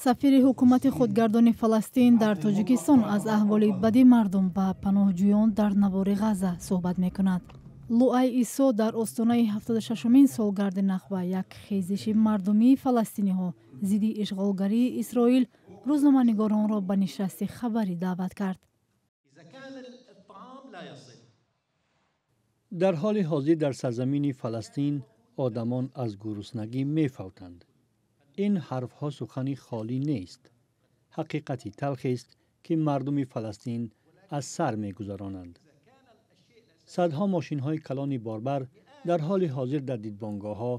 Сафири ҳукумати худгардони Фаластин дар Тоҷикистон аз аҳволи бади мардум ва паноҳҷӯён дар навори Ғазза суҳбат мекунад. Луай Исо дар остонаи 76-умин солгарди Нахба, як хезиши мардумии фаластиниҳо зидди ишғолгарии Исроил, рӯзноманигоронро ба нишасти хабарӣ даъват кард. Дар ҳоли ҳозир дар сарзамини Фаластин одамон аз гуруснагӣ мефавтанд. Ин ҳарфҳо сухани холӣ нест. Ҳақиқати талхест, ки мардуми Фаластин аз сар мегузаронанд. Садҳо мошинҳои калони борбар дар ҳоли ҳозир дар дидбонгоҳҳо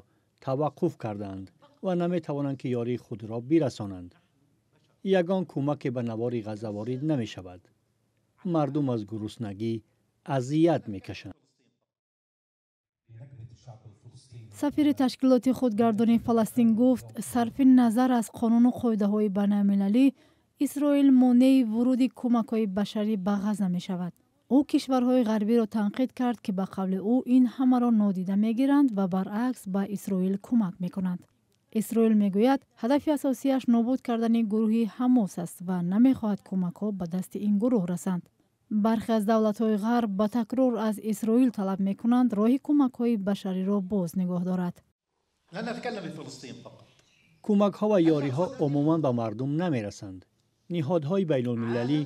таваққуф кардаанд ва наметавонанд, ки ёрии худро бирасонанд. Ягон кӯмаке ба навори Ғазза ворид намешавад. Мардум аз гуруснагӣ азият мекашанд. Сафири ташкилоти худгардонии Фаластин гуфт, сарфи назар аз қонуну қоидаҳои байналмилалӣ, Исроил монеи вуруди кӯмакҳои башарӣ ба Ғазза мешавад. Ӯ кишварҳои ғарбиро танқид кард, ки ба қавли ӯ ин ҳамаро нодида мегиранд ва баръакс ба Исроил кӯмак мекунанд. Исроил мегӯяд, ҳадафи асосиаш нобуд кардани гурӯҳи Ҳамос аст ва намехоҳад кӯмакҳо ба дасти ин гурӯҳ расанд. Бархе аз давлатҳои ғарб ба такрор аз Исроил талаб мекунанд роҳи кӯмакҳои башариро боз нигоҳ дорад. Кӯмакҳо ва ёриҳо умуман ба мардум намерасанд. Ниҳодҳои байнулмилалӣ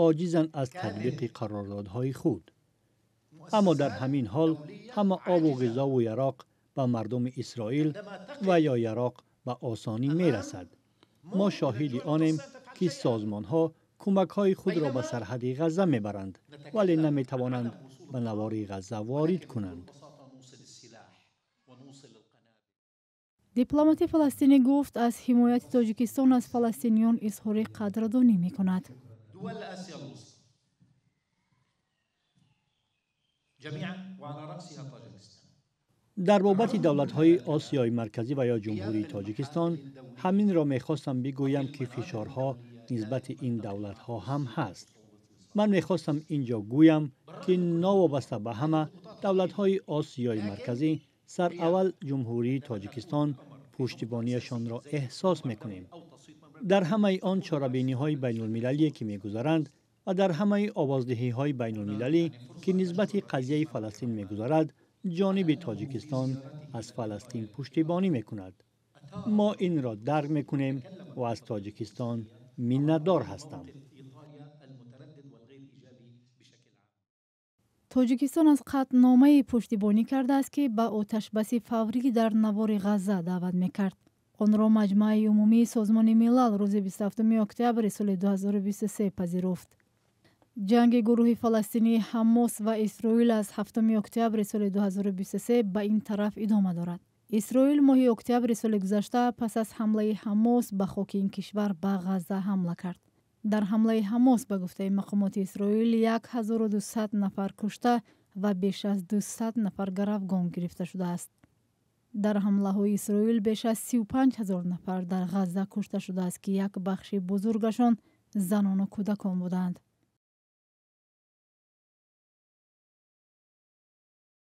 оҷизанд аз татбиқи қарордодҳои худ. Аммо дар ҳамин ҳол ҳама обу ғизову яроқ ба мардуми Исроил ва ё яроқ ба осонӣ мерасад. Мо шоҳиди онем, ки созмонҳо кӯмакҳои худро ба сарҳади Ғазза мебаранд, вале наметавонанд ба навори Ғазза ворид кунанд. Дипломати фаластинӣ гуфт, аз ҳимояти Тоҷикистон аз фаластиниён изҳори қадрдонӣ мекунад. Дар бобати давлатҳои Осиёи Марказӣ ва ё Ҷумҳурии Тоҷикистон ҳаминро мехостам бигӯям, ки фишорҳо нисбати ин давлатҳо ҳам ҳаст. Ман мехостам ин ҷо гӯям, ки новобаста ба ҳама давлатҳои Осиёи Марказӣ, сараввал Ҷумҳурии Тоҷикистон пуштибонияшонро эҳсос мекунем. Дар ҳамаи он чорабиниҳои байнулмилалие, ки мегузаранд ва дар ҳамаи овоздиҳиҳои байнулмилалӣ, ки нисбати қазияи Фаластин мегузарад, ҷониби Тоҷикистон аз Фаластин пуштибонӣ мекунад. Мо инро дарк мекунем ва аз Тоҷикистон миннатдор ҳастам. Тоҷикистон аз қатъномае пуштибонӣ кардааст, ки ба оташбаси фаврӣ дар навори Ғазза даъват мекард. Онро Маҷмааи умумии Созмони Милал рӯзи 27 октябри соли 2023 пазируфт. Ҷанги гурӯҳи фаластинии Ҳамос ва Исроил аз 7 октябри соли 2023 ба ин тараф идома дорад. Исроил моҳи октябри соли гузашта пас аз ҳамлаи Ҳамос ба хоки ин кишвар ба Ғазза ҳамла кард. Дар ҳамлаи Ҳамос, ба гуфтаи мақомоти Исроил, 1200 нафар кушта ва беш аз 200 нафар гаравгон гирифта шудааст. Дар ҳамлаҳои Исроил беш аз 35 ҳазор нафар дар Ғазза кушта шудааст, ки як бахши бузургашон занону кӯдакон буданд.